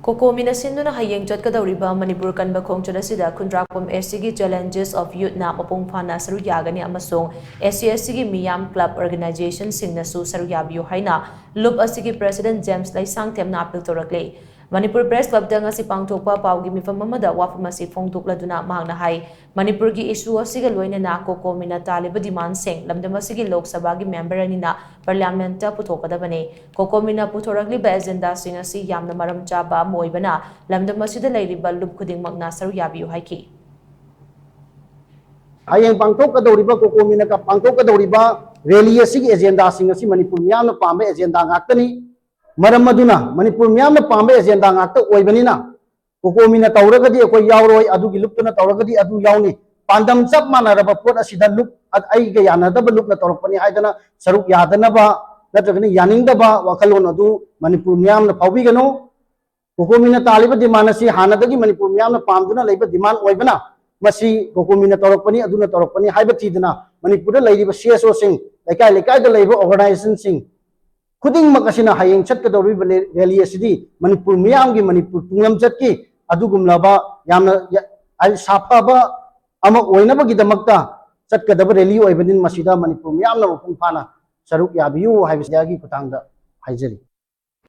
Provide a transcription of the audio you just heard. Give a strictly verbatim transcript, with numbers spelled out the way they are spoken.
ꯀꯣꯀꯣꯃꯤꯅ ꯁꯤꯟꯗꯨꯅ ꯍꯌꯦꯡ ꯆꯠꯀꯗꯧꯔꯤꯕ ꯃꯅꯤꯄꯨꯔ ꯀꯟꯕ ꯈꯣꯡꯆꯠ ꯑꯁꯤꯗ ꯈꯨꯟꯗ꯭ꯔꯥꯛꯄꯝ SCꯒꯤ Challenges of Youthꯅ ꯃꯄꯨꯡ ꯐꯥꯅ ꯁꯔꯨꯛ ꯌꯥꯒꯅꯤ ꯑꯃꯁꯨꯡ SC STꯒꯤ ꯃꯤꯌꯥꯝ club organizationꯁꯤꯡꯅꯁꯨ ꯁꯔꯨꯛ ꯌꯥꯕꯤꯌꯨ ꯍꯥꯏꯅ ꯂꯨꯞ ꯑꯁꯤꯒꯤ President James ꯂꯩꯁꯥꯡꯊꯦꯝꯅ appeal ꯇꯧꯔꯛꯂꯤ꯫ Manipur Press Clubꯇ ꯉꯁꯤ ꯄꯥꯡꯊꯣꯛꯄ ꯄꯥꯎꯒꯤ ꯃꯤꯐꯝ ꯑꯃꯗ ꯋꯥꯐꯝ ꯑꯁꯤ ꯐꯣꯡꯗꯣꯛꯂꯗꯨꯅ ꯃꯍꯥꯛꯅ ꯍꯥꯏ, ꯃꯅꯤꯄꯨꯔꯒꯤ issue ꯑꯁꯤꯒ ꯂꯣꯏꯅꯅ ꯀꯣꯀꯣꯃꯤꯅ ꯇꯥꯜꯂꯤꯕ demandꯁꯤꯡ ꯂꯝꯗꯝ ꯑꯁꯤꯒꯤ ꯂꯣꯛ ꯁꯚꯥꯒꯤ member ꯑꯅꯤꯅ Parliamentꯇ ꯄꯨꯊꯣꯛꯀꯗꯕꯅꯤ꯫ ꯀꯣꯀꯣꯃꯤꯅ ꯄꯨꯊꯣꯔꯛꯂꯤꯕ agendaꯁꯤꯡ ꯑꯁꯤ ꯌꯥꯝꯅ ꯃꯔꯝ ꯆꯥꯕ ꯑꯃ ꯑꯣꯏꯕꯅ ꯂꯝꯗꯝ ꯑꯁꯤꯗ ꯂꯩꯔꯤꯕ ꯂꯨꯞ ꯈꯨꯗꯤꯡꯃꯛꯅ ꯁꯔꯨꯛ ꯌꯥꯕꯤꯌꯨ ꯍꯥꯏꯈꯤ꯫ ꯍꯌꯦꯡ ꯄꯥꯡꯊꯣꯛꯀꯗꯧꯔꯤꯕ ꯀꯣꯀꯣꯃꯤꯅ ꯄꯥꯡꯊꯣꯛꯀꯗꯧꯔꯤꯕ rally ꯑꯁꯤꯒꯤ agendaꯁꯤꯡ ꯑꯁꯤ ꯃꯅꯤꯄꯨꯔ ꯃꯤꯌꯥꯝꯅ ꯄꯥꯝꯕ agenda ꯉꯥꯛꯇꯅꯤ꯫ ꯃꯔꯝ ꯑꯗꯨꯅ ꯃꯅꯤꯄꯨꯔ ꯃꯤꯌꯥꯝꯅ ꯄꯥꯝꯕ agenda ꯉꯥꯛꯇ ꯑꯣꯏꯕꯅꯤꯅ ꯀꯣꯀꯣꯃꯤꯅ ꯇꯧꯔꯒꯗꯤ ꯑꯩꯈꯣꯏ ꯌꯥꯎꯔꯣꯏ, ꯑꯗꯨꯒꯤ ꯂꯨꯞꯇꯨꯅ ꯇꯧꯔꯒꯗꯤ ꯑꯗꯨ ꯌꯥꯎꯅꯤ꯫ ꯄꯥꯟꯗꯝ ꯆꯞ ꯃꯥꯟꯅꯔꯕ ꯄꯣꯠ ꯑꯁꯤꯗ ꯂꯨꯞ ꯑꯩꯒ ꯌꯥꯅꯗꯕ ꯂꯨꯞꯅ ꯇꯧꯔꯛꯄꯅꯤ ꯍꯥꯏꯗꯅ ꯁꯔꯨꯛ ꯌꯥꯗꯅꯕ ꯅꯠꯇ꯭ꯔꯒꯅ ꯌꯥꯅꯤꯡꯗꯕ ꯋꯥꯈꯜꯂꯣꯟ ꯑꯗꯨ ꯃꯅꯤꯄꯨꯔ ꯃꯤꯌꯥꯝꯅ ꯐꯥꯎꯕꯤꯒꯅꯨ꯫ ꯀꯣꯀꯣꯃꯤꯅ ꯇꯥꯜꯂꯤꯕ demand ꯑꯁꯤ ꯍꯥꯟꯅꯗꯒꯤ ꯃꯅꯤꯄꯨꯔ ꯃꯤꯌꯥꯝꯅ ꯄꯥꯝꯗꯨꯅ ꯂꯩꯕ demand ꯑꯣꯏꯕꯅ ꯃꯁꯤ ꯀꯣꯀꯣꯃꯤꯅ ꯇꯧꯔꯛꯄꯅꯤ, ꯑꯗꯨꯅ ꯇꯧꯔꯛꯄꯅꯤ ꯍꯥꯏꯕ ꯊꯤꯗꯅ ꯃꯅꯤꯄꯨꯔꯗ ꯂꯩꯔꯤꯕ CSOꯁꯤꯡ, ꯂꯩꯀꯥꯏ ꯂꯩꯀꯥꯏꯗ ꯂꯩꯕ organizationꯁꯤꯡ ꯈꯨꯗꯤꯡꯃꯛ ꯑꯁꯤꯅ ꯍꯌꯦꯡ ꯆꯠꯀꯗꯧꯔꯤꯕ rally ꯑꯁꯤꯗꯤ ꯃꯅꯤꯄꯨꯔ ꯃꯤꯌꯥꯝꯒꯤ, ꯃꯅꯤꯄꯨꯔ ꯇꯨꯡꯂꯝꯆꯠꯀꯤ ꯑꯗꯨꯒꯨꯝꯂꯕ ꯌꯥꯝꯅ ꯁꯥꯐꯕ ꯑꯃ ꯑꯣꯏꯅꯕꯒꯤꯗꯃꯛꯇ ꯆꯠꯀꯗꯕ rally ꯑꯣꯏꯕꯅꯤꯅ ꯃꯁꯤꯗ ꯃꯅꯤꯄꯨꯔ ꯃꯤꯌꯥꯝꯅ ꯃꯄꯨꯡ ꯐꯥꯅ ꯁꯔꯨꯛ ꯌꯥꯕꯤꯌꯨ ꯍꯥꯏꯕꯁꯤ ꯑꯩꯒꯤ ꯈꯨꯠꯊꯥꯡꯗ ꯍꯥꯏꯖꯔꯤ꯫